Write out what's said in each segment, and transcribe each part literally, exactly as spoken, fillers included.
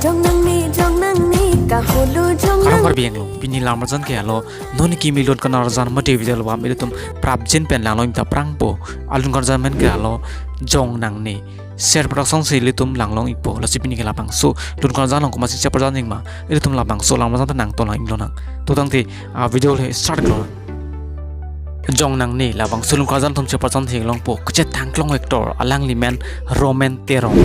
Jong nangne, jong nangne, kaholo jong Kardom nang. Karbi Anglong, pini lam arjan ke alo, non kimi lun karjan mate video album ilitum prapjin pen langlong ingta prangpo. Alun karjan men ke alo, Jong Nangne. Ser Production si ilitum langlong ikpo, lasi pini ke labangso lun karjan along komatsi cheparjan ingma, ilitum labangso lam arjan ta nangtonlang inglonang. To tangte, ah, video le start klonang. Jong Nangne, labangso lun karjan atum cheparjan theklongpo, kachethan klong actor, alangli men Roman Teron.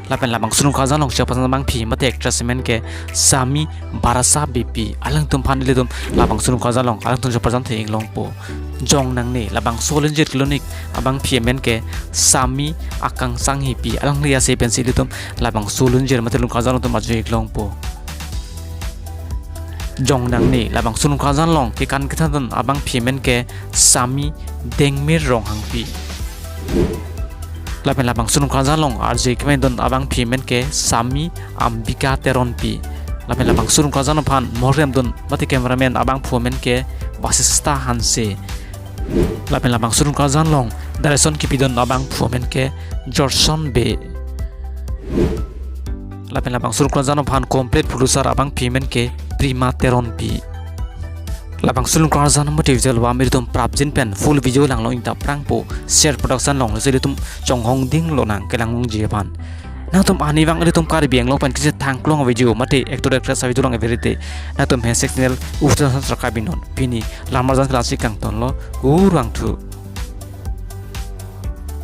Lapen labangso lun karjan along cheparjan abangpi mate actress men ke Sami Barasa Beypi. Alangtum aphan ilitum labangso lun karjan along alangtum cheparjan theklongpo. Jong Nangne, labangso lunjir kilonik abangpi men ke Sami Akangsang Heypi. Alangli ase pensi ilitum labangso lunjir mate lun karjan atum arju iklongpo. Jong Nangne, labangso lun karjan along kekan kethandun abangpi men ke Sami Dengmir Ronghangpi. Lapen labangso lun karjan along arje kemendun abangpi men ke Sami Ambika Teronpi. Lapen labangso lun karjan aphan moremdun mate cameraman abangphu men ke Basista Hanse. Lapen labangso lun karjan along direction kepidun abangphu men ke Jorson Bey. Lapen labangso lun karjan aphan complete producer abangpi men ke Prima Teronpi. Labangso lun karjan mate video album ilitum prapjin pen full video langlong ingta prangpo, Ser Production along, lasi ilitum chonghong dinglonang kelang longji aphan. Nangtum arnivang ilitum Karbi Anglong pen kachethan klong video mate actor actress avideo lang everyday, nangtum hashtag channel Ufta Santra Karbi non. Pini lam arjan klasi kangtonlo, kurvangthu.